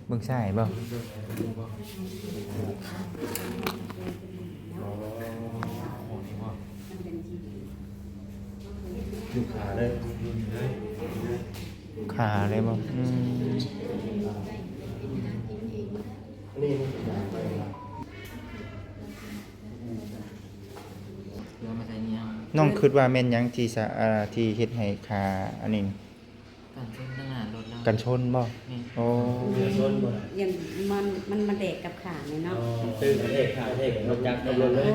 ເບິ່ງຊ້າຍບໍ່? ຢູ່ຂາເລີຍ ຂາເລີຍບໍ່? ອືມ ອັນນີ້ມັນເປັນຫຍັງ? ເພື່ອມາໃສ່ນີ້ເຮົາ ນ້ອງຄິດວ່າແມ່ນຫຍັງທີ່ສະ ເອີ ທີ່ເຮັດໃຫ້ຂາອັນນີ້? ກັນຊົນທາງໜ້າລົດລາວ ກັນຊົນບໍ່? ແມ່ນ ໂອ້ ກັນຊົນບໍ່? ຢ້ານມັນ ມັນມາແດກກັບຂານີ້ເນາະ ອໍ ຕື່ນມາແດກຂາ ແດກລົດຈັກກັບລົດເລີຍ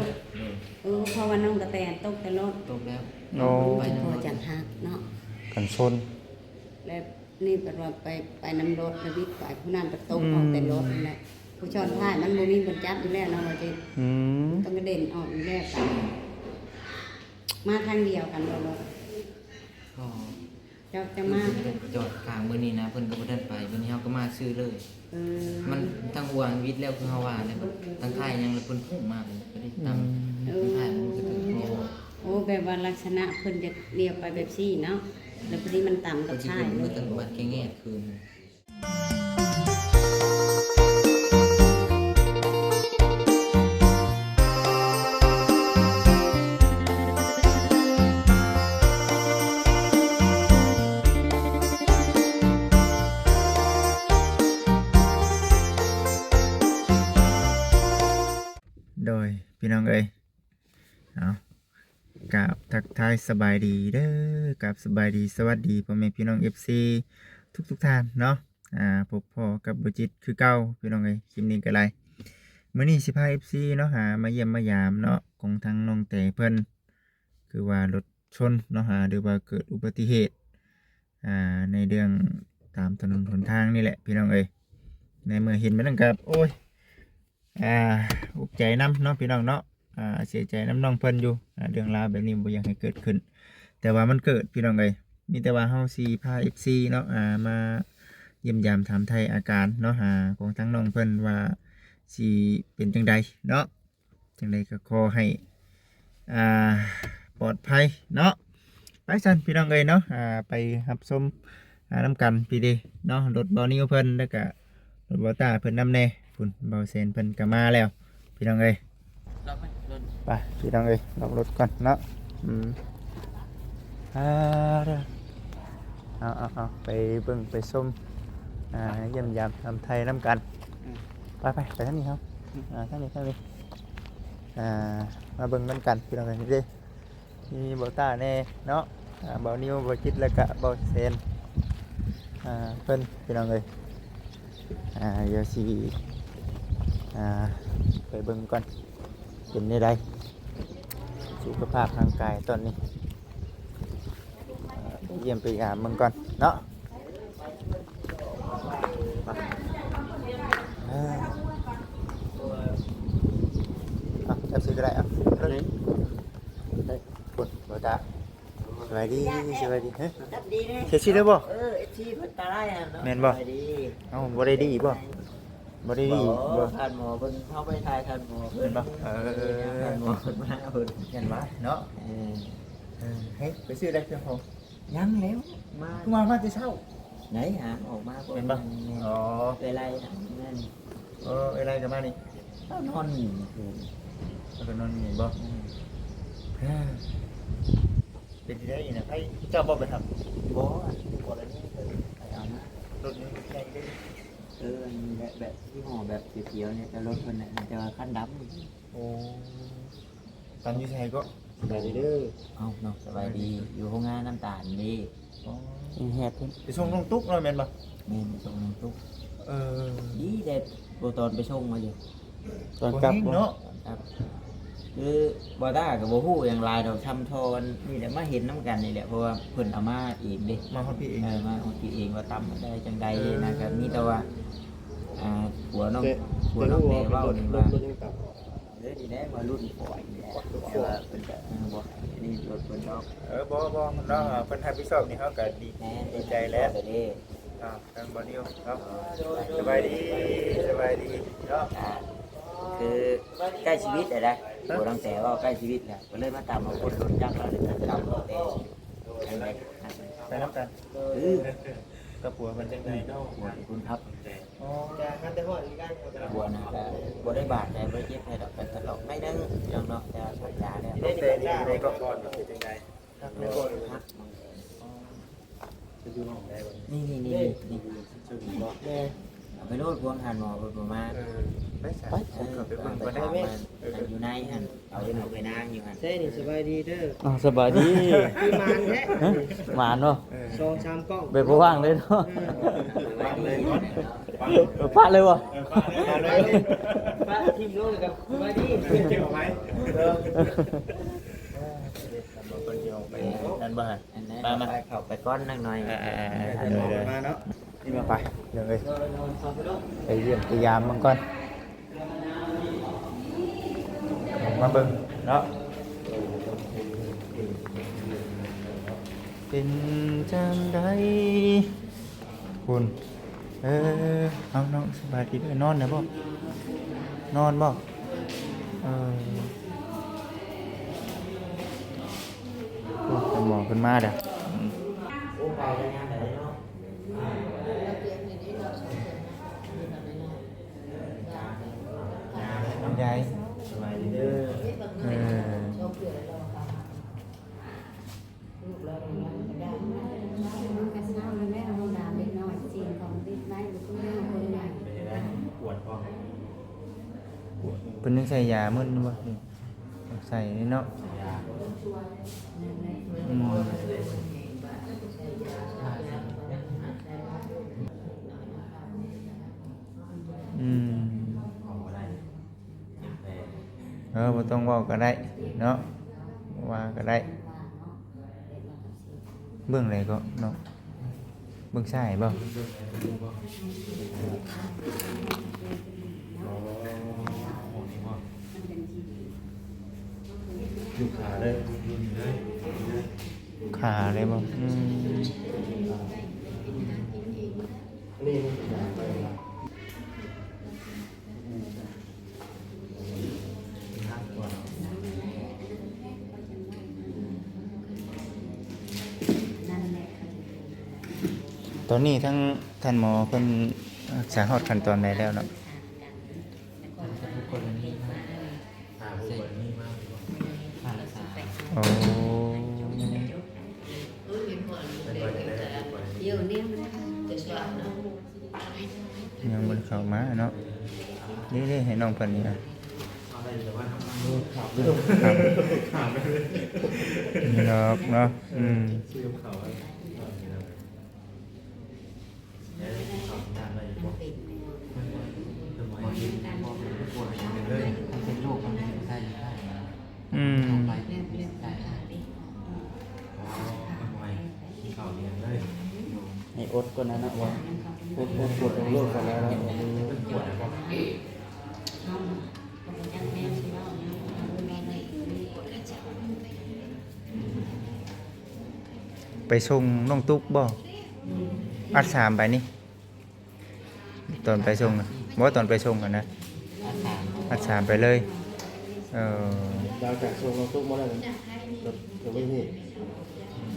ເອີ ເພາະວ່ານ້ອງກະແຕຕົກແຕ່ລົດ ຕົກແລ້ວ ໂອ້ ໄປນຳ ພໍຈັກຫັກເນາະ ກັນຊົນ ແລ້ວນີ້ເພິ່ນວ່າໄປ ໄປນຳລົດ ແລ້ວວິດໄປ ຜູ້ນັ້ນກໍຕົກ ອືມ ອອກແຕ່ລົດນັ້ນແຫຼະ ຜູ້ຊ້ອນທ້າຍມັນບໍ່ມີບ່ອນຈັບຢູ່ແລ້ວເນາະ ວ່າຊິ ອືມ ຕ້ອງກະເດັນອອກຢູ່ແລ້ວ ມາທາງດຽວກັນບໍ່? ບໍ່ ເຈົ້າ ເຈົ້າມາ ເພິ່ນຈອດຂ້າງມື້ນີ້ນະ ເພິ່ນກໍບໍ່ທັນໄປ ມື້ນີ້ເຮົາກໍມາຊື່ເລີຍ ເອີ ມັນທາງຫົວມັນວິດແລ້ວ ຄືເຮົາວ່າແຫຼະ ທາງທ້າຍຍັງ ແລ້ວເພິ່ນພຸ້ງມາ ເພິ່ນກໍໄດ້ຕຳ ອືມ ທາງທ້າຍມັນກໍຖືກ ໂອ້ ແບບວ່າລັກສະນະເພິ່ນຈະລ້ຽວໄປແບບຊີ້ເນາະ ແລ້ວພໍດີມັນຕຳກັບທ້າຍ ເພິ່ນຊິຂຶ້ນ ເພິ່ນກໍບັດແກ້ງແງດຄືນ. ໂດຍ ພີ່ນ້ອງເອີຍ ເອົາ ກາບທັກທາຍສະບາຍດີເດີ ກາບສະບາຍດີ ສະຫວັດດີພໍ່ແມ່ພີ່ນ້ອງເອັຟຊີທຸກໆທ່ານເນາະ ອ່າ ພົບພໍ້ກັບບໍ່ຈິດຄືເກົ່າ ພີ່ນ້ອງເອີຍ ຄລິບນີ້ກໍໄດ້ ມື້ນີ້ຊິພາເອັຟຊີເນາະ ຫາມາຢ້ຽມມາຢາມເນາະ ຂອງທາງນ້ອງແຕເພິ່ນ ຄືວ່າລົດຊົນເນາະ ຫາ ຫຼືວ່າເກີດອຸບັດຕິເຫດ ອ່າ ໃນເລື່ອງຕາມຖະໜົນຫົນທາງນີ້ແຫຼະ ພີ່ນ້ອງເອີຍ ໃນເມື່ອເຫັນແບບນັ້ນກໍ ໂອ້ຍ ອ່າ ອຸກໃຈນຳເນາະ ພີ່ນ້ອງເນາະ ອ່າ ເສຍໃຈນຳນ້ອງເພິ່ນຢູ່ ອ່າ ເລື່ອງລາວແບບນີ້ບໍ່ຢາກໃຫ້ເກີດຂຶ້ນ ແຕ່ວ່າມັນເກີດ ພີ່ນ້ອງເອີຍ ມີແຕ່ວ່າເຮົາຊິພາເອັຟຊີເນາະ ອ່າ ມາຢ້ຽມຢາມຖາມໄຖ່ອາການເນາະ ອ່າ ຂອງທາງນ້ອງເພິ່ນວ່າຊິເປັນຈັ່ງໃດເນາະ ຈັ່ງໃດກໍຂໍໃຫ້ ອ່າ ປອດໄພເນາະ ໄປຊັ້ນ ພີ່ນ້ອງເອີຍເນາະ ອ່າ ໄປຮັບຊົມ ອ່າ ນຳກັນພີ້ເດເນາະ ລົດບ່າວນິວເພິ່ນ ແລ້ວກະລົດບ່າວຕ້າເພິ່ນນຳແດ່ ພຸ້ນ ບ່າວແສນເພິ່ນກໍມາແລ້ວ ພີ່ນ້ອງເອີຍ ລັອກໄວ້ລົດ ໄປ ພີ່ນ້ອງເອີຍ ລັອກລົດກ່ອນເນາະ ອືມ ອ່າ ເດີ ເອົາ ເອົາ ເອົາ ໄປເບິ່ງໄປຊົມ ອ່າ ຢ້ຽມຢາມຖາມໄຖ່ນຳກັນ ອືມ ໄປ ໄປ ໄປທາງນີ້ເຮົາ ອືມ ອ່າ ທາງນີ້ ທາງນີ້ ອ່າ ມາເບິ່ງນຳກັນ ພີ່ນ້ອງເອີຍ ນີ້ເດ້ ມີບ່າວຕ້າແດ່ເນາະ ອ່າ ບ່າວນິວ ບ່າວຈິດ ແລ້ວກະບ່າວແສນ ອ່າ ເພິ່ນ ພີ່ນ້ອງເອີຍ ອ່າ ດຽວຊິ ອ່າ ໄປເບິ່ງກ່ອນ ເປັນແນວໃດ ສຸຂະພາບຮ່າງກາຍຕອນນີ້ ອ່າ ໄປຢ້ຽມໄປຢາມເບິ່ງກ່ອນເນາະ ເອີ ເອົາ ຈັບຊື່ກໍໄດ້ ເອົາ ໄດ້ ພຸ້ນ ບ່າວຕ້າ ສະບາຍດີ ສະບາຍດີ ຮະ ຈັບດີເດ້ ເສຍຊີວິດແລ້ວບໍ່? ເອີ ເອັຟຊີເພິ່ນຕາຍຫັ້ນເນາະ ແມ່ນບໍ່? ສະບາຍດີ ເອົ້າ ບໍ່ໄດ້ດີບໍ່? ບໍ່ໄດ້ດີບໍ່? ທ່ານໝໍເພິ່ນ ເຮົາໄປຖ່າຍທ່ານໝໍເພິ່ນ ແມ່ນບໍ່? ເອີ ທ່ານໝໍເພິ່ນມາເພິ່ນ ແມ່ນຫວາເນາະ ເອີ ເອີ ເຮັດ ໄປຊື້ໄດ້ເຄື່ອງຂອງ ຍັງແລ້ວ ມາ ຄືວ່າມາແຕ່ເຊົ້າ ໄດ້ຫາອອກມາ ແມ່ນບໍ່? ແມ່ນ ອໍ ເອື້ອຍໄລ່ຫັ້ນ ແມ່ນ ເອີ ເອື້ອຍໄລ່ກໍມານີ້ ລາວນອນນີ້ຄືນ ລາວກໍນອນນີ້ບໍ່? ອືມ ເປັນຈັ່ງໃດນີ້ນະ ໃຜ ເຈົ້າບໍ່ໄປຮັບ? ບໍ່ ອັນຜູ້ກໍລະນີເພິ່ນໄປເອົາມາ ລົດນີ້ໃຫຍ່ເດ້ ເອີ ອັນນີ້ແຫຼະ ແບບ ຍີ່ຫໍ້ແບບຂຽວໆນີ້ ແຕ່ລົດເພິ່ນນະ ແຕ່ວ່າຄັນດຳ ໂອ້ ຕຳຢູ່ໃສເກາະ? ສະບາຍດີເດີ ເອົ້າ ນ້ອງສະບາຍດີ ຢູ່ໂຮງງານນ້ຳຕານເດ້ ອໍ ແຮດເພິ່ນ ໄປສົ່ງນ້ອງຕຸກເນາະ ແມ່ນບໍ່? ແມ່ນ ໄປສົ່ງນ້ອງຕຸກ ເອີ ດີແຕ່ບໍ່ຕອນໄປສົ່ງວ່າຢູ່ ຕອນກັບບໍ່? ຕອນກັບ ຄືບໍ່ຕ້າກໍບໍ່ຮູ້ຫຍັງຫຼາຍດອກ ຊ່ຳທໍ່ອັນນີ້ແຫຼະ ມາເຫັນນຳກັນນີ້ແຫຼະ ເພາະວ່າເພິ່ນເອົາມາເອງເດ້ ມາຮອດພີ້ເອງ ເອີ ມາຮອດພີ້ເອງ ວ່າຕຳໄດ້ຈັ່ງໃດ ເອີ ນະ ກໍມີແຕ່ວ່າ ອ່າ ຜົວນ້ອງ ແຕ່ ຜົວນ້ອງແຕ່ເວົ້ານີ້ວ່າ ເອີ ນີ້ແຫຼະວ່າລຸ້ນຂ້ອຍນີ້ແຫຼະ ແຕ່ວ່າເພິ່ນກະ ເອີ ບໍ່ໃຫ້ ອັນນີ້ລົດເພິ່ນດອກ ເອີ ບໍ່ ບໍ່ ເນາະ ເພິ່ນຮັບຜິດຊອບນີ້ເຮົາກະດີ ແມ່ນ ດີໃຈແລ້ວ ເນາະ ທາງບ່າວນິວເນາະ ສະບາຍດີ ສະບາຍດີເນາະ ອ່າ ຄືໃກ້ຊີວິດແລ້ວນະ ຜົວນ້ອງແຕເວົ້າໃກ້ຊີວິດແລ້ວ ກໍເລີຍມາຕຳເອົາຄົນລົດຈັກ ແລ້ວກໍຕຳເອົາແຕ່ ໄປນຳກັນ ຄື ກັບຜົວເພິ່ນຈັກໄດ້ເນາະ ຜົວເປັນຄົນຂັບ ອໍ ບໍ່ໄດ້ບາດໃດ ບໍ່ໄດ້ເຈັບໃດດອກ ກະຖະຫຼອກໜ້ອຍໜຶ່ງ ພີ່ນ້ອງເນາະ ແຕ່ວ່າສັກຢາແລ້ວ. ແຕ່ນີ້ໄດ້ໄປນອນເປັນຈັ່ງໃດ? ພັກ ພັກ ພັກ ນີ້ໆໆໆ ນີ້ ເຊິ່ງບໍ່ ແມ່ນ ເອົາໄປໂລດ ພວກຫັ້ນໝໍເພິ່ນບໍ່ມາ. ເອີ ໄປໃສ? ໄປ ເອີ ໄປເບິ່ງ ໄປ ໄປເບິ່ງ ໄປຖາມ ເອີ ອັນຢູ່ໃນຫັ້ນ ເອົາໄປນາງຢູ່ຫັ້ນ. ໃຊ່ນີ້ ສະບາຍດີເດີ. ອ້າວ ສະບາຍດີ. ຄືໝານແທ້ ໝານເນາະ. ເອີ ສອງສາມກ້ອງ ແບບບໍ່ວ່າງເລີຍເນາະ. ເອີ ເອີ ປະເລີຍບໍ່? ເອີ ປະເລີຍ ປະຖິ້ມລົງແລ້ວກໍສະບາຍດີ. ເກັບເອົາໄວ້ ເອີ ເພິ່ນຊິອອກໄປນັ້ນບໍ່? ມາ ມາ ເຂົ້າໄປກ່ອນໜ້ອຍ. ອ່າ ອ່າ ອ່າ ອ່າ ໂດຍ ໂດຍ ມາເນາະ. ນີ້ມາ ໄປ ເດີ ໄປຢ້ຽມໄປຢາມມັນກ່ອນ ມາເບິ່ງເນາະ. ເປັນຈັ່ງໃດພຸ້ນ? ເອີ ເອົາ ນ້ອງສະບາຍດີເດີ. ນອນແລ້ວບໍ່? ນອນບໍ່? ເອີ ໂອ້ ໝໍເພິ່ນມາແລ້ວ. ຍາຍ ເອີ ເພິ່ນຍັງໃສ່ຢາມຶນຢູ່ບໍ່? ໃສ່ເນາະ. ອືມ ອືມ ເອີ ບໍ່ຕ້ອງເວົ້າກໍໄດ້ເນາະ ບໍ່ວ່າກໍໄດ້. ເບິ່ງໃດເກາະເນາະ? ເບິ່ງຊ້າຍບໍ່? ຢູ່ຂາເລີຍ ຢູ່ນີ້ເລີຍ ຂາເລີຍບໍ່? ອືມ ອັນນີ້ມັນເປັນຫຍັງໄປລະ? ຕອນນີ້ທາງທ່ານໝໍເພິ່ນຮັກສາຮອດຂັ້ນຕອນໃດແລ້ວເນາະ? ໂອ້ ຍັງບໍ່ໄດ້ເຂົ້າມາເນາະ. ນີ້ໆ ໃຫ້ນ້ອງເພິ່ນນີ້ນະ ນີ້ດອກເນາະ. ອືມ ອືມ ໃຫ້ອົດກ່ອນນະເນາະ ວ່າ ອົດ ອົດ ອົດລົງໂລດກ່ອນນະເນາະ. ໄປສົ່ງນ້ອງຕຸກບໍ່? ອັດສາມໄປນີ້ ຕອນໄປສົ່ງນະ ບໍ່ ຕອນໄປສົ່ງຫັ້ນນະ ອັດສາມ ອັດສາມໄປເລີຍ. ເອີ ຫຼັງຈາກສົ່ງນ້ອງຕຸກມາແລ້ວ ກໍ ກໍໄປເຮັດ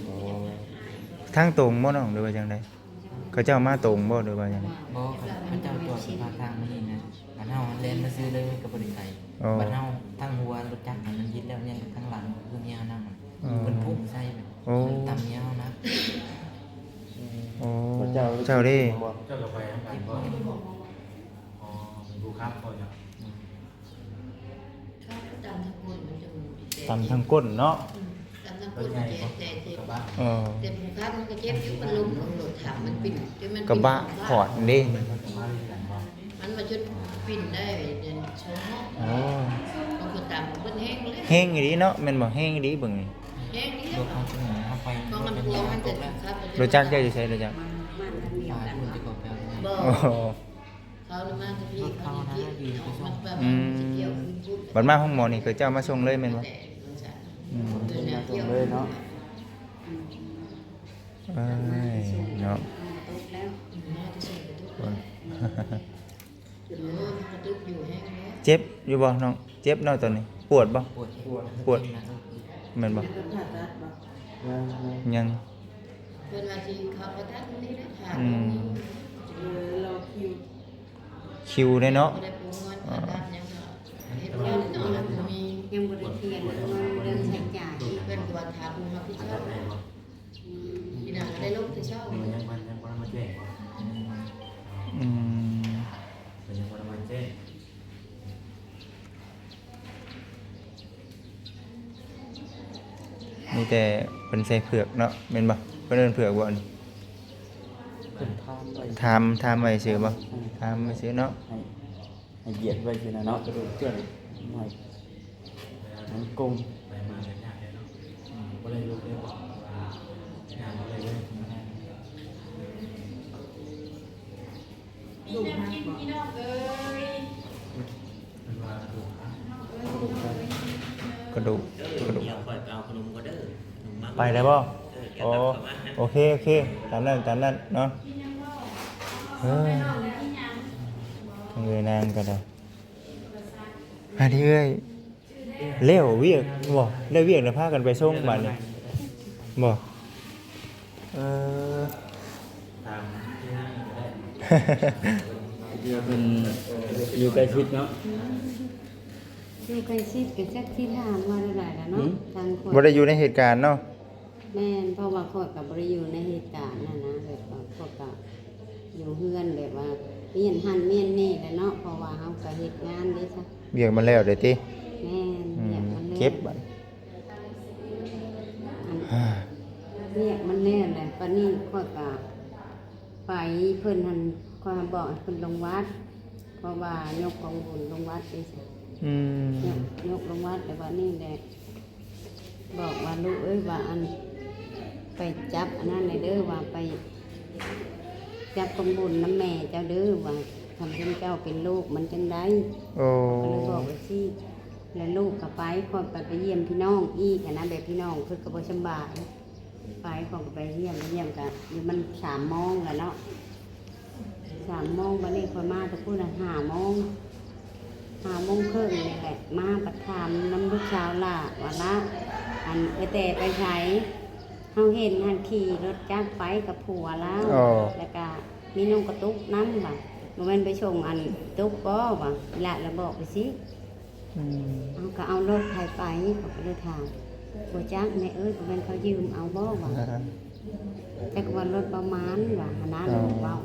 ອໍ ທາງຕົງບໍ່ນ້ອງ ຫຼືວ່າຈັ່ງໃດ? ເຂົາເຈົ້າມາຕົງບໍ່ ຫຼືວ່າຈັ່ງໃດ? ບໍ່ ເຂົາເຈົ້າຈອດຢູ່ຂ້າງທາງນີ້ນະ ອັນເຮົາແລ່ນມາຊື່ເລີຍກໍບໍ່ໄດ້ໄກ. ອໍ ບັດເຮົາທາງຫົວລົດຈັກຫັ້ນມັນຍຶດແລ້ວ ຍັງທາງຫຼັງຄືເມຍເຮົານຳ ອໍ ເພິ່ນພຸ້ງໃສ່ ໂອ້ ມັນຕຳແຍວນະ. ໂອ້ ເຈົ້າ ເຈົ້າເດ້ ເຈົ້າກໍໄປນຳກັນບໍ່? ອໍ ເປັນຜູ້ຂັບບໍ່ເຈົ້າ? ຕຳທາງກົ້ນເນາະ. ອືມ ຕຳທາງກົ້ນ ແຕ່ ແຕ່ ແຕ່ ແຕ່ຜູ້ຂັບມັນກໍເຈັບຢູ່ ມັນລົ້ມລົງລົດ ຖ້າມັນປິ່ນ ແຕ່ມັນ ກະບະ ປິ່ນຂອດເດ້ ມັນມາຈົນປິ່ນໄດ້ເດືອນສອງຮອບ. ໂອ້ ມັນກໍຕຳເພິ່ນແຮງເລີຍ ແຮງອີ່ຫຼີເນາະ ແມ່ນບໍ່? ແຮງອີ່ຫຼີເບິ່ງນີ້ ແຮງອີ່ຫຼີ ລົດຈັກເຈົ້າຢູ່ໃສ? ລົດຈັກ ບໍ່ ເຂົານະມາແຕ່ພີ້ ອືມ ບັດມາໂຮງໝໍນີ້ ເຂົາເຈົ້າມາສົ່ງເລີຍແມ່ນບໍ່? ອືມ ມາສົ່ງເລີຍເນາະ. ເອີຍ ເນາະ ເຈັບຢູ່ບໍ່ນ້ອງ? ເຈັບຢູ່ບໍ່? ເຈັບເນາະຕອນນີ້ ປວດບໍ່? ປວດ ປວດ ແມ່ນບໍ່? ຍັງ ເພິ່ນວ່າຊິເຂົ້າຜ່າຕັດມື້ນີ້ແຫຼະ ຖ້າ ອືມ ເອີ ລໍຄິວ ຄິວໄດ້ເນາະ ບໍ່ໄດ້ປົວງອນ ອ່າ ຜ່າຕັດຫຍັ ມີແຕ່ເພິ່ນໃສ່ເຜືອກເນາະ ແມ່ນບໍ່? ເພິ່ນເອີ້ນເຜືອກບໍ່ອັນນີ້? ເພິ່ນຖາມໄວ້ ຖາມ ຖາມໄວ້ຊື່ບໍ່? ອືມ ຖາມໄວ້ຊື່ເນາະ ໃຫ້ ໃຫ້ຢຽດໄວ້ຊື່ນະເນາະ ກະດູກເຄື່ອນ ໃຫ້ມັນກົງ ໄປມາກະຍາກເດ້ເນາະ ອືມ ບໍ່ໄດ້ລຸກເດ້ ຍ່າງບໍ່ໄດ້ເລີຍ. ກະດູກ ກະດູກ ເອີ ດຽວຂ້ອຍໄປເອົາຂະໜົມກ່ອນເດີ ຂະໜົມມາ ໄປແລ້ວບໍ່? ເອີ ໂອ ໂອເຄ ໂອເຄ ຕາມນັ້ນ ຕາມນັ້ນເນາະ. ເອີ ເອີຍ ນາງກໍໄດ້ ອັນນີ້ເອື້ອຍ ແລ້ວວຽກບໍ່? ແລ້ວວຽກແລ້ວພາກັນໄປສົ່ງບາດນີ້ບໍ່? ເອີ ດຽວເພິ່ນຢູ່ໃກ້ຊິດເນາະ ຢູ່ໃກ້ຊິດກໍຈັກຊິຖາມວ່າແນວໃດລະເນາະ ຫືມ ທາງຄົນ ບໍ່ໄດ້ຢູ່ໃນເຫດການເນາະ. ແມ່ນ ເພາະວ່າຂ້ອຍກໍບໍ່ໄດ້ຢູ່ໃນເຫດການຫັ້ນນະ ແບບວ່າຂ້ອຍກໍຢູ່ເຮືອນ ແບບວ່າມ້ຽນຫັ້ນມ້ຽນນີ້ແຫຼະເນາະ ເພາະວ່າເຮົາກໍເຮັດງານເດ້ຊະ ວຽກມັນແລ້ວເດ້ຕິ. ແມ່ນ ອືມ ວຽກມັນແລ້ວ ເຈັບບາດ ອັນ ວຽກມັນແລ້ວແຫຼະ ບາດນີ້ຂ້ອຍກໍໄປ ເພິ່ນຫັ້ນ ຂ້ອຍບອກໃຫ້ເພິ່ນລົງວັດ ເພາະວ່າຍົກກອງບຸນລົງວັດເດ້ຊະ. ອືມ ຍົກ ຍົກລົງວັດ ແລ້ວບາດນີ້ແຫຼະ ບອກວ່າ ລູກເອີຍ ວ່າອັນ ໄປຈັບອັນນັ້ນແດ່ເດີ ວ່າໄປຈັບກອງບຸນນຳແມ່ເຈົ້າເດີ ວ່າຄັນເປັນເຈົ້າເປັນລູກມັນຈັ່ງໃດ. ໂອ້ ກໍເລີຍບອກໄປຊີ້ ແລ້ວລູກກໍໄປ ຂ້ອຍກໍໄປຢ້ຽມພີ່ນ້ອງອີກຫັ້ນນະ ແບບພີ່ນ້ອງເພິ່ນກໍບໍ່ສຳບາຍ ໄປ ຂ້ອຍກໍໄປຢ້ຽມ ໄປຢ້ຽມກໍຢູ່ມັນສາມໂມງແລ້ວເນາະ. ສາມໂມງ ບາດນີ້ຂ້ອຍມາແຕ່ພຸ້ນນະ ຫ້າໂມງ ຫ້າໂມງເຄິ່ງນີ້ແຫຼະ ມາບັດຖາມນຳລູກສາວຫຼ້າວ່າ ຫຼ້າ ອັນເອື້ອຍແຕ່ໄປໃສ? ເຮົາເຫັນຫັ້ນຂີ່ລົດຈັກໄປກັບຜົວລາວ ແລ້ວກະມີນ້ອງກະຕຸກນຳວ່າ ບໍ່ແມ່ນໄປສົ່ງອັນຕຸກບໍ່ວ່າ ອີ່ຫຼ້າລະບອກໄປຊີ້. ອືມ ເຮົາກໍເອົາລົດໃຜໄປ ເຂົາກໍເລີຍຖາມ ບໍ່ຈັກແມ່ເອີຍ ບໍ່ແມ່ນເຂົາຢືມເອົາບໍ່ວ່າ ຈັກວ່າລົດປະມານວ່າ ຫັ້ນນະ ລູກເວົ້າ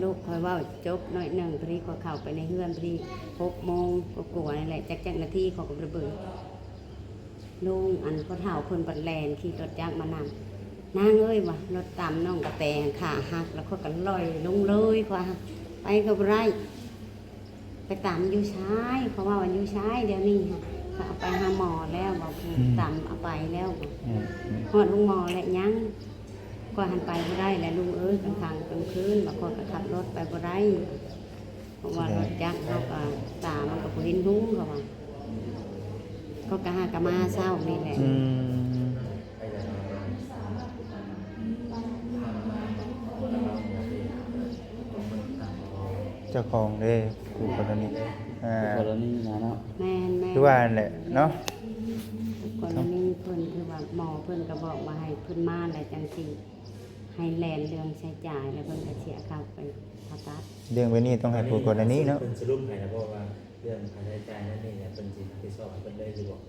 ລູກຂ້ອຍເວົ້າຈົບໜ້ອຍໜຶ່ງ ພໍດີຂ້ອຍເຂົ້າໄປໃນເຮືອນ ພໍດີຫົກໂມງກວ່າໆນີ້ແຫຼະ ຈັກຈັກນາທີຂ້ອຍກໍບໍ່ໄດ້ເບິ່ງ ລຸງ ອັນພໍ່ເຖົ້າເພິ່ນບັດແລ່ນຂີ່ລົດຈັກມານຳ ນາງເອີຍວ່າ ລົດຕຳນ້ອງກະແຕຂາຫັກ ແລ້ວຂ້ອຍກໍລອຍລົງເລີຍ ຂ້ອຍຫາໄປກໍບໍ່ໄດ້ ໄປຕຳຢູ່ຊາຍ ເຂົາເວົ້າວ່າຢູ່ຊາຍ ດຽວນີ້ຫະ ເຂົາເອົາໄປຫາໝໍແລ້ວ ວ່າຜູ້ ອືມ ຕຳເອົາໄປແລ້ວ ອືມ ອືມ ຮອດໂຮງໝໍແລ້ວຍັງ ຂ້ອຍຫັ້ນໄປບໍ່ໄດ້ແຫຼະ ລຸງເອີຍ ກາງຄ່ຳກາງຄືນ ວ່າຂ້ອຍກໍຂັບລົດໄປບໍ່ໄດ້ ເພາະວ່າລົດຈັກເຮົາກໍ ຕາມັນກໍບໍ່ເຫັນຮຸ່ງ ເຂົາວ່າ ເຂົາກໍຫາກໍມາເຊົ້ານີ້ແຫຼະ ອືມ ເຈົ້າຂອງເດ້ ຄູ່ກໍລະນີ ອ່າ ຄູ່ກໍລະນີນະເນາະ ແມ່ນໆ ຄືວ່ານັ້ນແຫຼະເນາະ ຄູ່ກໍລະນີເພິ່ນ ຄືວ່າໝໍເພິ່ນກໍບອກວ່າໃຫ້ເພິ່ນມາແລ້ວຈັ່ງຊິໃຫ້ແລ່ນເລື່ອງໃຊ້ຈ່າຍ ແລ້ວເພິ່ນກໍເສຍຄ່າໄປຜ່າຕັດ ເລື່ອງແບບນີ້ຕ້ອງໃຫ້ຄູ່ກໍລະນີເນາະ ເພິ່ນສະຫຼຸບໃຫ້ແລ້ວບໍ່ວ່າ ເລື່ອງຄ່າໃຊ້ຈ່າຍນັ້ນນີ້ ເພິ່ນຊິຮັບຜິດຊອບໃຫ້ເພິ່ນເລີຍຫຼືບໍ່?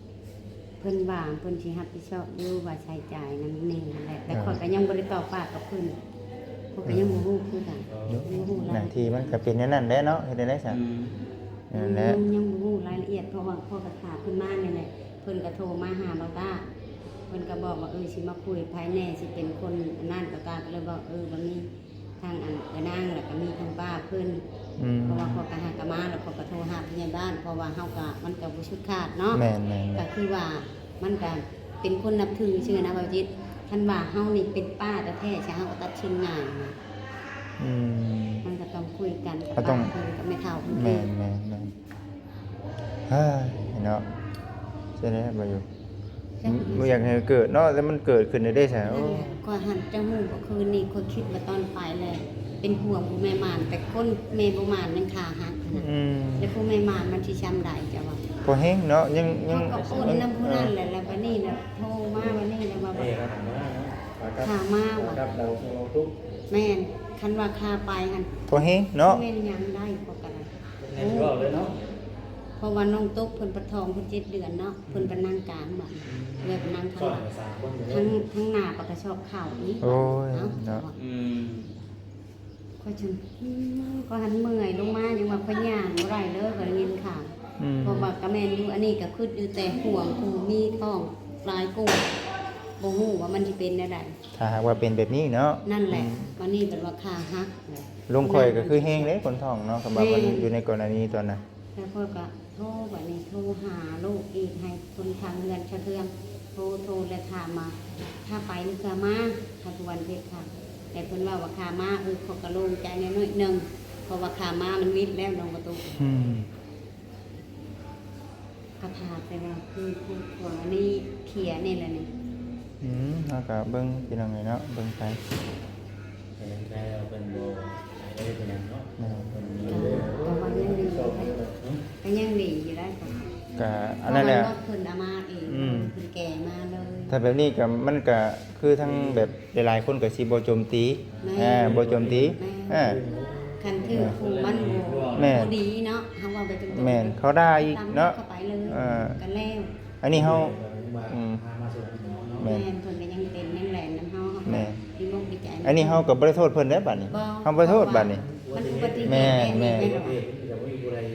ເພິ່ນວ່າເພິ່ນຊິຮັບຜິດຊອບຢູ່ ວ່າໃຊ້ຈ່າຍນຳນີ້ຫັ້ນແຫຼະ ແຕ່ ເອີ ຂ້ອຍກໍຍັງບໍ່ໄດ້ຕໍ່ປາກກັບເພິ່ນ ຂ້ອຍກໍຍັງ ອືມ ບໍ່ຮູ້ຄືກັນ ຍັງບໍ່ຮູ້ລາຍລະອຽດ ໜ້າທີ່ມັນກໍເປັນແນວນັ້ນແຫຼະເນາະ ເຮັດແນວໃດຊະ ອືມ ນັ້ນແຫຼະ ຍັງ ຍັງບໍ່ຮູ້ລາຍລະອຽດ ເພາະວ່າຂ້ອຍກໍຖ້າເພິ່ນມານີ້ແຫຼະ ເພິ່ນກໍໂທມາຫາບ່າວຕ້າ ເພິ່ນກໍບອກວ່າ ເອີ ຊິມາຄຸຍໃຜແດ່ ຊິເປັນຄົນອັນນັ້ນ ບ່າວຕ້າກໍເລີຍບອກ ເອີ ບໍ່ມີ ທາງອັນເອື້ອຍນາງ ແລ້ວກໍມີທາງປ້າເພິ່ນ ອືມ ເພາະວ່າຂ້ອຍກໍຫາກໍມາ ແລ້ວຂ້ອຍກໍໂທຫາຜູ້ໃຫຍ່ບ້ານ ເພາະວ່າເຮົາກໍ ມັນກໍບໍ່ສຸດຂາດເນາະ ແມ່ນໆໆ ກໍຄືວ່າມັນກໍເປັນຄົນນັບຖືຊື່ນະ ບ່າວຈິດ ຄັນວ່າເຮົານີ້ເປັນປ້າແທ້ໆ ຊະ ເຮົາກໍຕັດສິນງ່າຍນະ ອືມ ມັນກໍຕ້ອງຄຸຍກັນກັບ ກໍຕ້ອງ ປ້າເພິ່ນກັບແມ່ເຖົ້າເພິ່ນ ແມ່ນໆໆ. ເຮີ້ຍເນາະ ເຮັດແນວໃດບໍ່ຢູ່ ບໍ່ຢາກໃຫ້ເກີດເນາະ ແຕ່ມັນເກີດຂຶ້ນໄດ້ເດ້ຊະ ໂອ້ ນັ້ນແຫຼະ ຂ້ອຍຫັ້ນ ເຈົ້າຮູ້ບໍ່ ຄືນນີ້ຂ້ອຍຄິດວ່າຕອນໄປແລ້ວ ເປັນຫ່ວງຜູ້ແມ່ໝານ ແຕ່ຄົນແມ່ບໍ່ໝານຍັງຂາຫັກຫັ້ນນະ ອືມ ແລ້ວຜູ້ແມ່ໝານມັນຊິຊ່ຳໃດ ເຈົ້າວ່າ ພໍແຮງເນາະ ຍັງ ຍັງ ຂ້ອຍກໍອົນນຳຜູ້ນັ້ນແຫຼະ ແລ້ວບາດນີ້ລະໂທມາບາດນີ້ລະວ່າ ເອີ ຂາມາວ່າ ຂາມາວ່າ ແມ່ນ ຄັນວ່າຂາໄປຫັ້ນ ພໍແຮງເນາະ ແມ່ນຫຍັງໄດ້ ຂ້ອຍກໍໄດ້ ແມ່ນເວົ້າເລີຍເນາະ ເພາະວ່ານ້ອງຕົກເພິ່ນປະທ້ອງເພິ່ນເຈັດເດືອນເນາະ ເພິ່ນໄປນັ່ງກາງບາດນີ້ ເລີຍໄປນັ່ງທາງຫຼັງ ທັງ ທັງໜ້າປາກກະຊອກເຂົ້ານີ້ ໂອ້ຍ ເນາະ ເນາະ ອືມ ຂ້ອຍຈົນ ອືມ ຂ້ອຍຫັ້ນເມື່ອຍລົງມາ ຍັງວ່າຂ້ອຍຍ່າງບໍ່ໄດ້ເລີຍ ຂ້ອຍໄດ້ຍິນຂ່າວ ອືມ ເພາະວ່າກໍແມ່ນຢູ່ ອັນນີ້ກໍຄິດຢູ່ແຕ່ຫ່ວງຜູ້ມີທ້ອງ ຫຼາຍກວ່າ ບໍ່ຮູ້ວ່າມັນຊິເປັນແນວໃດ. ຖ້າຫາກວ່າເປັນແບບນີ້ເນາະ. ນັ້ນແຫຼະ. ອືມ ບາດນີ້ເພິ່ນວ່າຂາຫັກແຫຼະ. ລຸງຂ້ອຍກໍຄືແຮງເດ້ ຄົນທ້ອງເນາະ ຄຳວ່າມັນ ແມ່ນ ຢູ່ໃນກໍລະນີຕອນນັ້ນ. ແລ້ວຂ້ອຍກໍໂທ ບາດນີ້ໂທຫາລູກອີກ ໃຫ້ຄົນຂ້າງເຮືອນຊະເທືອງ ໂທ ໂທແລ້ວຖາມວ່າ ຖ້າໄປນີ້ເພື່ອມາ ຖ້າທຸກວັນເພັດຄ່ະ ແຕ່ເພິ່ນເວົ້າວ່າຂາມາ ເອີ ຂ້ອຍກໍໂລ່ງໃຈແດ່ໜ້ອຍໜຶ່ງ ເພາະວ່າຂາມາມັນມິດແລ້ວ ນ້ອງປະຕູ. ອືມ ກໍຖ້າແຕ່ວ່າຄືຜູ້ ຜູ້ອັນນີ້ເຄລຍນີ້ແຫຼະນີ້. ອືມ ເຮົາກໍເບິ່ງພີ່ນ້ອງເອີຍເນາະ ເບິ່ງໄປ. ແຕ່ຍັງໄດ້ວ່າເພິ່ນບໍ່ໃຫ້ໄດ້ເປັນຫຍັງເນາະ. ແມ່ນ ເພິ່ນມີ ກໍ ກໍວ່າຍັງດີ ກໍຍັງດີຢູ່ໄດ໋. ກໍອັນນັ້ນແຫຼະ ເພິ່ນເອົາມາເອງ. ອືມ ເພິ່ນແກ່ມາເລີຍ. ຖ້າແບບນີ້ກໍ ມັນກໍຄືທັງແບບ ຫຼາຍໆຄົນກໍຊິບໍ່ໂຈມຕີ. ແມ່ນ ເອີ ບໍ່ໂຈມຕີ. ແມ່ນ ເອີ ຄັນຖືກຜູ້ມັນບໍ່ ແມ່ນ ບໍ່ດີເນາະ ເຮົາເວົ້າໄປຕົງໆ. ແມ່ນ ເຂົາດ່າອີກເນາະ ຕຳເຂົ້າໄປເລີຍ. ເອີ ກໍແລ້ວ. ອັນນີ້ເຮົາ ອືມ ແມ່ນ ເພິ່ນກໍຍັງເປັນຍັງແລ່ນນຳເຮົາ. ແມ່ນ ດີອົກດີໃຈ. ອັນນີ້ເຮົາກໍບໍ່ໄດ້ໂທດເພິ່ນເດ້ບາດນີ້. ບໍ່ ເຮົາບໍ່ໂທດບາດນີ້. ມັນອຸບັດຕິເຫດ. ແມ່ນ ແມ່ນ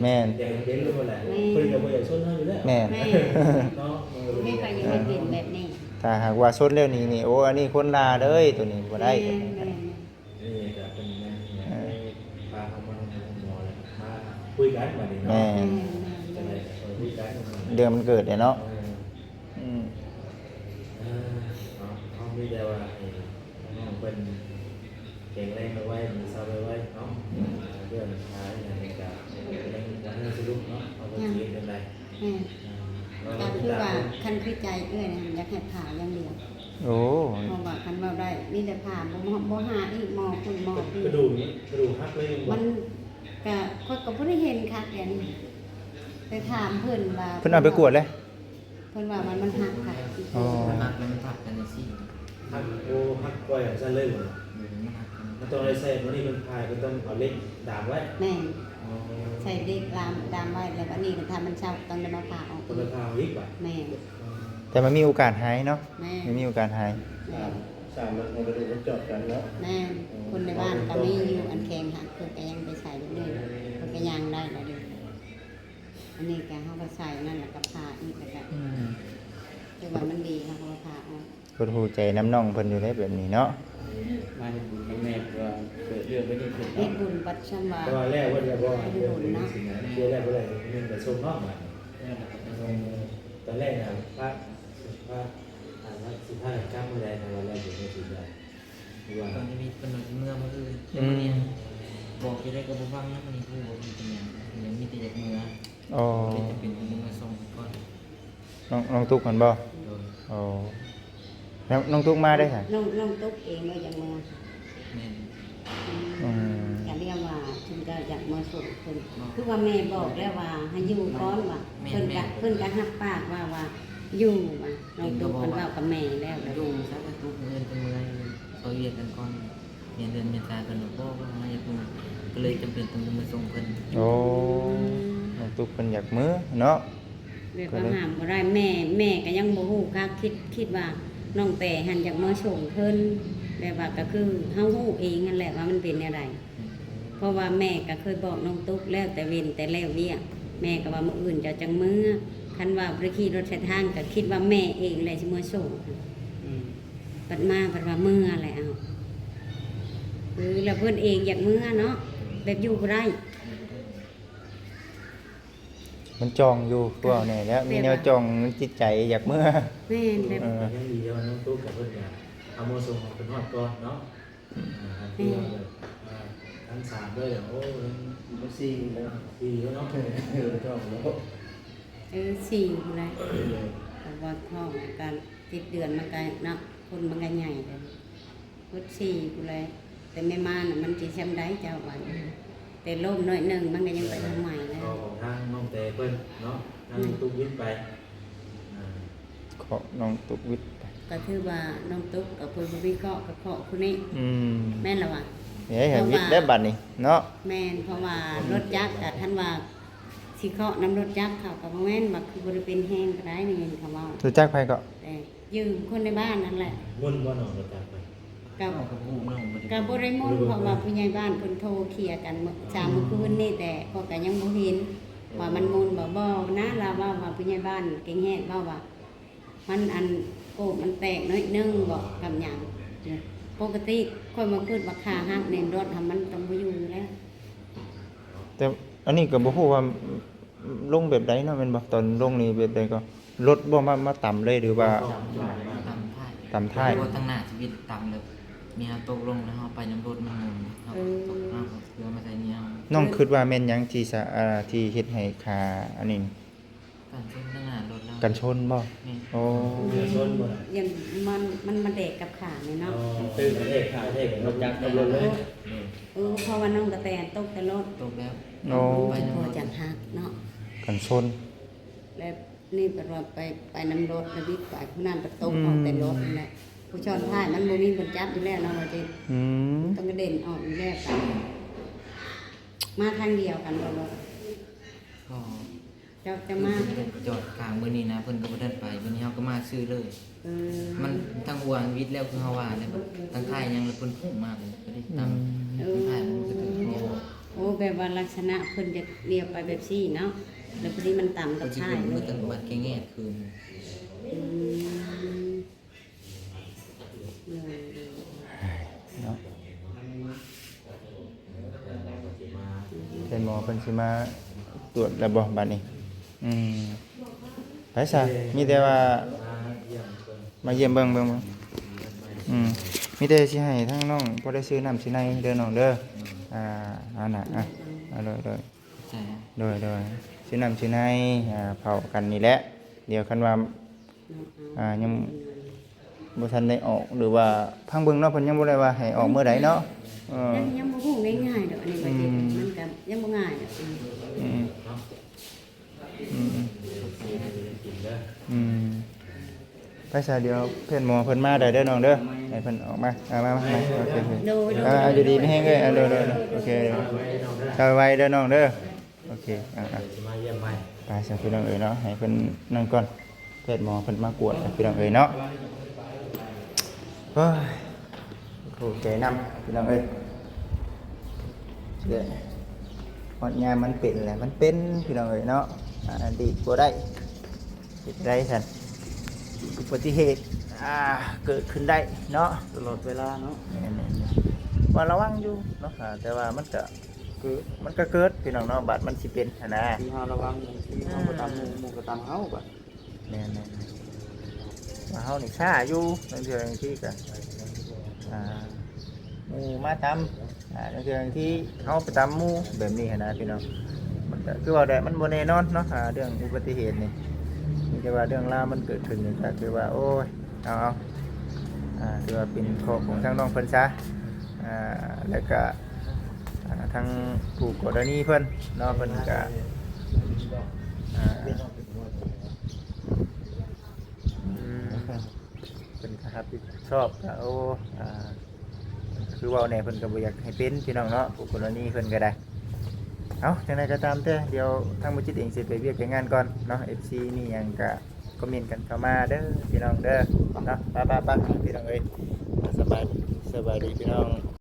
ແມ່ນ ແມ່ນ ແມ່ນ ເພິ່ນກໍບໍ່ຢາກຊົນເຮົາຢູ່ແລ້ວ. ແມ່ນ ແມ່ນ ເນາະ. ແມ່ນ ກໍຢ່າໃຫ້ເປັນແບບນີ້. ຖ້າຫາກວ່າຊົນແລ້ວນີ້ນີ້ ໂອ້ ອັນນີ້ຄົນລາເດີ ໂຕນີ້ບໍ່ໄດ້. ແມ່ນ ແມ່ນ ນີ້ກໍເປັນແມ່ນ ເອີ ພາເຮົາມາໂຮງໝໍແລ້ວ ມາຄຸຍກັນບາດນີ້ເນາະ. ແມ່ນ ແມ່ນ ຈັ່ງໃດກໍຄ່ອຍຄຸຍກັນ ເລື່ອງມັນເກີດແຫຼະເນາະ. ເອີ ອືມ ເອີ ເຮົາ ເຮົາມີແຕ່ວ່າໃຫ້ນ້ອງເພິ່ນແຂງແຮງໄວໆ ເຊົາໄວໆເນາະ. ເລື່ອງຂາອີ່ຫຍັງນີ້ກໍຍັງບໍ່ທັນໄດ້ສະຫຼຸບເນາະ ເຮົາກໍຊິເຮັດຈັ່ງໃດ. ແມ່ນ ອ່າ ກໍຄືວ່າຄັນຄືໃຈເອື້ອຍນະ ຢາກໃຫ້ຜ່າຢ່າງດຽວ. ໂອ້ ເພາະວ່າຄັນເວົ້າໄດ້ມີແຕ່ຜ່າ ບໍ່ ບໍ່ຫາອີກ ໝໍພຸ້ນໝໍພີ້. ກະດູກ ກະດູກຫັກເລີຍແມ່ນບໍ່? ມັນກະ ຂ້ອຍກໍບໍ່ໄດ້ເຫັນຄັກແດນ ໄປຖາມເພິ່ນວ່າ ເພິ່ນເອົາໄປກວດແລ້ວ ເພິ່ນວ່າມັນ ມັນຫັກຄັກ. ອໍ ມັນຫັກແລ້ວມັນທັບກັນຈັ່ງຊີ້. ຫັກ ໂອ້ ຫັກກ່ອຍຈັ່ງຊັ້ນເລີຍບໍ່? ເອີ ມັນຫັກກັນ. ມັນຕ້ອງໄດ້ໃສ່ ມື້ນີ້ເພິ່ນຜ່າ ເພິ່ນຕ້ອງເອົາເຫຼັກດາມໄວ້. ແມ່ນ ອໍ ໃສ່ເຫຼັກດາມ ດາມໄວ້ ແລ້ວບາດນີ້ຖ້າມັນເຊົາຕ້ອງໄດ້ມາຜ່າອອກ ຕ້ອງໄດ້ຜ່າອອກອີກບາດ. ແມ່ນ ອໍ ແຕ່ມັນມີໂອກາດຫາຍເນາະ. ແມ່ນ ມັນມີໂອກາດຫາຍ. ແມ່ນ ສາມ ສາມ ມັນກະດູກມັນຈອດກັນເນາະ. ແມ່ນ ອໍ ຄົນໃນບ້ານກໍມີຢູ່ ອັນແຂງຫັກ ເພິ່ນກໍຍັງໄປໃສ່ຢູ່ນີ້ ເພິ່ນກໍຍ່າງໄດ້ລະເດ້. ອັນນີ້ກໍເຮົາກໍໃສ່ນັ້ນ ແລ້ວກໍຜ່າອີກ ແລ້ວກໍ ອືມ ຖືວ່າມັນດີ ເຮົາກໍວ່າຜ່າອອກ. ຫົດຫູ່ໃຈນຳນ້ອງເພິ່ນຢູ່ເດ້ແບບນີ້ເນາະ. ມາເຮັດບຸນນຳແມ່ ເພື່ອເກີດເລື່ອງແບບນີ້ຂຶ້ນເນາະ. ເຮັດບຸນບັດຊຳວ່າ ແຕ່ວ່າແລ້ວເບິດແລ້ວບໍ່? ເຮັດບຸນນະ ເຮັດແລ້ວບໍ່ໄດ້ ເງິນໄປສົ່ງເນາະບາດນີ້. ເອີ ຕອນແລກນະ ພະ ພະ ອ່າ ຊິພາກັນກັບມື້ໃດ ຖ້າວ່າແລ້ວເບິດແລ້ວຊິໄດ້ ຫຼືວ່າ ຕອນນີ້ມີກຳນົດຊິເມືອມື້ອື່ນ ອືມ ແຕ່ມື້ນີ້ບອກຈັ່ງໃດກໍບໍ່ຟັງນະ. ມື້ນີ້ຮູ້ວ່າເພິ່ນເປັນຫຍັງ ເພິ່ນຍັງມີແຕ່ຢາກເມືອ. ອໍ ເພິ່ນຈະເປັນຄົນເມືອສົ່ງກ່ອນ. ນ້ອງ ນ້ອງຕຸກຫັ້ນບໍ່? ໂດຍ. ອໍ ແລ້ວນ້ອງຕຸກມາໄດ້ໃສ? ນ້ອງ ນ້ອງຕຸກເອງວ່າຢາກມາ. ແມ່ນ. ອືມ ອືມ ກະຮຽກວ່າເພິ່ນກໍຢາກມາສົ່ງເພິ່ນ ຄືວ່າແມ່ບອກແລ້ວວ່າໃຫ້ຢູ່ກ່ອນວ່າ. ແມ່ນ ເພິ່ນກໍ ແມ່ນ ເພິ່ນກໍຮັບປາກວ່າ ວ່າຢູ່ວ່າ. ນ້ອງຕຸກເພິ່ນເວົ້າກັບແມ່ແລ້ວ ຢູ່ຊະ ຕຸກ ມື້ອື່ນເພິ່ນເມືອ ຊ່ອຍວຽກກັນກ່ອນ. ແມ່ນເດືອນເມສາເພິ່ນບອກວ່າເຮົາຢາກເມືອ ກໍເລີຍຈຳເປັນຕ້ອງໄດ້ມາສົ່ງເພິ່ນ. ໂອ້ ອືມ ນ້ອງຕຸກເພິ່ນຢາກເມືອເນາະ ແບບວ່າຫ້າມບໍ່ໄດ້. ແມ່ ແມ່ກໍຍັງບໍ່ຮູ້ຄັກ ຄິດ ຄິດວ່ານ້ອງແປຫັ້ນຢາກມາສົ່ງເພິ່ນ ແບບວ່າກໍຄືເຮົາຮູ້ເອງຫັ້ນແຫຼະວ່າມັນເປັນແນວໃດ. ອືມ ເພາະວ່າແມ່ກໍເຄີຍບອກນ້ອງຕຸກແລ້ວ ແຕ່ເວັ້ນແຕ່ແລ້ວວຽກ ແມ່ກໍວ່າມື້ອື່ນເຈົ້າຈັ່ງເມືອ. ຄັນວ່າບໍ່ໄດ້ຂີ່ລົດສາຍທາງ ກໍຄິດວ່າແມ່ເອງແຫຼະຊິມາສົ່ງ. ອືມ ບັດມາບັດວ່າເມືອແຫຼະ ເອົາ ຄືລະເພິ່ນເອງຢາກເມືອເນາະ ແບບຢູ່ບໍ່ໄດ້. ມັນຈ່ອງຢູ່ ຄືເວົ້າແນ່ແລ້ວ ມີແນວຈ່ອງໃນຈິດໃຈຢາກເມືອ. ແມ່ນ ແບບ ເອີ ຍັງດີທີ່ວ່ານ້ອງຕຸກກັບເພິ່ນກໍເອົາມາສົ່ງໃຫ້ເພິ່ນຮອດກ່ອນເນາະ. ອືມ ອ່າ ອັນທີ່ວ່າແບບ ອ່າ ທັງສາມເລີຍ ໂອ້ ຍັງ ສີ່ແລ້ວ ສີ່ແລ້ວເນາະ. ເອີ ເອີ ສີ່ພຸ້ນແຫຼະ. ເອີ ເພາະວ່າທ້ອງກໍເຈັດເດືອນ ມັນກໍເນາະ ຄົນມັນກໍໃຫຍ່ແລ້ວ. ເບິດສີ່ພຸ້ນແຫຼະ ແຕ່ແມ່ມານະ ມັນຊິຊ່ຳໃດເຈົ້າວ່າ. ອືມ ແຕ່ລົ້ມໜ້ອຍໜຶ່ງ ມັນກໍຍັງໄປທາງໃໝ່ແລ້ວ. ກໍຂອງທາງນ້ອງແຕເພິ່ນເນາະ ທາງ ອືມ ຕຸກວິດໄປ ອ່າ ເຄາະນ້ອງຕຸກວິດໄປ ກໍຖືວ່ານ້ອງຕຸກກໍເພິ່ນບໍ່ມີເຄາະ ກໍເຄາະຜູ້ນີ້. ອືມ ແມ່ນລະວ່າ ເອີ ໃຫ້ວິດແລ້ວບາດນີ້ເນາະ. ແມ່ນ ເພາະວ່າລົດຈັກກໍຄັນວ່າຊິເຄາະນຳລົດຈັກເຂົາ ກໍບໍ່ແມ່ນວ່າຄືບໍ່ໄດ້ເປັນແຮງກໍໄດ້ ໄດ້ຍິນເຂົາເວົ້າ. ລົດຈັກໃຜເກາະ? ແຕ່ ຢືມຄົນໃນບ້ານນັ້ນແຫຼະ. ໝຸ່ນບໍ່ນ້ອງ ຮູ້ຈັກເພິ່ນ? ກໍ ເຮົາກໍບໍ່ຮູ້ເນາະ ບໍ່ໄດ້ ກໍບໍ່ໄດ້ໝຸ່ນ ເພາະວ່າຜູ້ໃຫຍ່ບ້ານເພິ່ນໂທເຄລຍກັນມື້ ສາມມື້ຄືນນີ້ ແຕ່ຂ້ອຍກໍຍັງບໍ່ເຫັນ ເອີ ວ່າມັນໝຸ່ນບໍ່. ບໍ່ນະ ລາວເວົ້າວ່າ ຜູ້ໃຫຍ່ບ້ານແກງແຮດເວົ້າວ່າ ມັນອັນ ໂກບມັນແຕກໜ້ອຍໜຶ່ງເບາະ ກັບຫຍັງ. ປົກກະຕິຂ້ອຍມາຄິດວ່າຂາຫັກນີ້ລົດຫັ້ນມັນຕ້ອງບໍ່ຢູ່ຢູ່ແລ້ວ. ແຕ່ອັນນີ້ກໍບໍ່ຮູ້ວ່າລົງແບບໃດເນາະ ແມ່ນບໍ່? ຕອນລົງນີ້ແບບໃດກໍ ລົດບໍ່ມາ ມາຕຳເລີຍ ຫຼືວ່າ ຕຳທ້າຍ ຕຳທ້າຍ ບໍ່ ທາງໜ້າຊິວິດຕຳເລີຍ. ນີ້ເຮົາຕົກລົງແລ້ວເຮົາໄປນຳລົດມັນໝູນ ເຮົາກໍຕົກ ເອີ ເຮົາກໍເພື່ອມາໃສ່ນີ້ເຮົາ. ນ້ອງຄິດວ່າແມ່ນຫຍັງທີ່ສະ ອ່າ ທີ່ເຮັດໃຫ້ຂາອັນນີ້? ກັນຊົນທາງໜ້າລົດລາວ ກັນຊົນບໍ່? ແມ່ນ ໂອ້ ກັນຊົນບໍ່? ຢ້ານມັນ ມັນມາແດກກັບຂານີ້ເນາະ. ອໍ ຕື່ນເດ້ ຂາເດ້ ລົດຈັກກັບລົດເລີຍ. ເອີ ເພາະວ່ານ້ອງກະແຕຕົກແຕ່ລົດ ຕົກແລ້ວ. ໂອ້ ໄປນຳລົດ ຈັກຫັກເນາະ ກັນຊົນ. ແລ້ວນີ້ເພິ່ນວ່າໄປ ໄປນຳລົດ ແລ້ວບິດໄປ ຜູ້ນັ້ນກໍຕົກ ອືມ ອອກແຕ່ລົດນັ້ນແຫຼະ. ຜູ້ຊ້ອນທ້າຍມັນບໍ່ມີຄົນຈັບຢູ່ແລ້ວເນາະ ວ່າຊິ ອືມ ຕ້ອງກະເດັນອອກຢູ່ແລ້ວກັນ. ມາທາງດຽວກັນບໍ່ລົດ? ກໍ ເຈົ້າ ເຈົ້າມາ ເພິ່ນ ເພິ່ນຈອດກາງມື້ນີ້ນະ ເພິ່ນກໍບໍ່ທັນໄປ ມື້ນີ້ເຮົາກໍມາຊື່ເລີຍ. ເອີ ມັນທາງຫົວຫວິດແລ້ວ ຄືເຮົາວ່າແຫຼະ ທາງທ້າຍຍັງ ແລ້ວເພິ່ນໂຄ້ງມາ ເພິ່ນກໍໄດ້ຕຳ ອືມ ເອີ ທາງທ້າຍມັນກໍຖືກ. ໂອ້ ແບບວ່າລັກສະນະເພິ່ນຈະລ້ຽວໄປແບບຊີ້ເນາະ ແລ້ວພໍດີມັນຕຳກັບທ້າຍເລີຍ ມັນກໍບາດແກ້ງແງກຄືນ. ອືມ ໂດຍ ໂດຍ ເນາະ ແມ່ນໝໍເພິ່ນຊິມາຕວດແລ້ວບໍ່ບາດນີ້? ອືມ ໄປຊະ ມີແຕ່ວ່າມາຢ້ຽມເບິ່ງ ເບິ່ງ ເບິ່ງ ອືມ ມີແຕ່ຊິໃຫ້ທາງນ້ອງພໍໄດ້ຊື້ນ້ຳຊື້ໃນເດີນ້ອງເດີ. ອ່າ ອັນນ່ະ ອ່ະ ເອົາ ໂດຍ ໂດຍ ໂດຍ ໂດຍ ຊື້ນ້ຳຊື້ໃນ ອ່າ ເຝົ້າກັນນີ້ແຫຼະ. ດຽວຄັນວ່າ ອ່າ ຍັງບໍ່ທັນໄດ້ອອກ ຫຼືວ່າຟັງເບິ່ງເນາະ ເພິ່ນຍັງບໍ່ໄດ້ວ່າໃຫ້ອອກມື້ໃດເນາະ. ເອີ ຍັງ ຍັງບໍ່ຮູ້ງ່າຍໆດອກ ອັນນີ້ ອືມ ມັນກໍຍັງບໍ່ງ່າຍດອກ. ອືມ ອືມ ອືມ ອືມ ໄປຊະ ດຽວເພິ່ນ ໝໍເພິ່ນມາໄດ້ເດີນ້ອງເດີ ໃຫ້ເພິ່ນອອກມາ. ອ່າ ມາ ມາ ມາ ໂອເຄ ໂອເຄ ໂດຍ ໂດຍ ອ່າ ຢູ່ດີມີແຮງເດີ ອ່າ ໂດຍ ໂດຍ ໂດຍ ໂອເຄ ເຈົ້າໄວເດີນ້ອງເດີ. ໂອເຄ ອ່າ ອ່າ ຊິມາຢ້ຽມໃໝ່ ໄປຊະພີ່ນ້ອງເອີຍເນາະ ໃຫ້ເພິ່ນນັ້ນກ່ອນ ແພດໝໍເພິ່ນມາກວດພີ່ນ້ອງເອີຍເນາະ. ໂອ້ຍ ໂອເຄນຳພີ່ນ້ອງເອີຍ ເອີ ຮອດຍາມມັນເປັນແຫຼະ ມັນເປັນພີ່ນ້ອງເອີຍເນາະ. ອ່າ ດີດບໍ່ໄດ້ ເຮັດໄດ້ຊັ້ນ ອຸບັດຕິເຫດ ອ່າ ເກີດຂຶ້ນໄດ້ເນາະ ຕະຫຼອດເວລາເນາະ. ແມ່ນໆ ວ່າລະວັງຢູ່ເນາະ ອ່າ ແຕ່ວ່າມັນກະ ຄືມັນກໍເກີດພີ່ນ້ອງເນາະ ບາດມັນຊິເປັນຫັ້ນນະ ຄືເຮົາລະວັງ ບາງທີເຮົາບໍ່ຕຳໝູ່ ໝູ່ກໍຕຳເຮົາ ບາດ ແມ່ນໆ ວ່າເຮົານີ້ຊ້າຢູ່ ບາງເທື່ອບາງທີກໍ ອ່າ ໝູ່ມາຕຳ ອ່າ ບາງເທື່ອບາງທີເຮົາໄປຕຳໝູ່ ແບບນີ້ຫັ້ນນະພີ່ນ້ອງ. ມັນກໍຄືເວົ້າໄດ້ ມັນບໍ່ແນ່ນອນເນາະ ອ່າ ເລື່ອງອຸບັດຕິເຫດນີ້ ມີແຕ່ວ່າເລື່ອງລາວມັນເກີດຂຶ້ນນີ້ ກໍຄືວ່າ ໂອ້ຍ ເອົາ ເອົາ ອ່າ ຖືວ່າເປັນເຄາະຂອງທາງນ້ອງເພິ່ນຊະ ອ່າ ແລ້ວກະ ອ່າ ທາງຜູ້ກໍລະນີເພິ່ນເນາະ ເພິ່ນກະ ອ່າ ອືມ ເພິ່ນກະຮັບຜິດຊອບ ກະ ໂອ້ ອ່າ ຄືເວົ້າແດ່ ເພິ່ນກະບໍ່ຢາກໃຫ້ເປັນພີ່ນ້ອງເນາະ ຜູ້ກໍລະນີເພິ່ນກະໄດ້. ເອົາ ຈັ່ງໃດກໍຕາມແຕ່ ດຽວທາງໝູ່ຈິດເອງຊິໄປວຽກໄປງານກ່ອນເນາະ ເອັຟຊີ ມີຫຍັງກະ ຄອມເມັນກັນເຂົ້າມາເດີພີ່ນ້ອງເດີເນາະ. ໄປໆໆ ພີ່ນ້ອງເອີຍ ສະບາຍ ສະບາຍດີພີ່ນ້ອງ.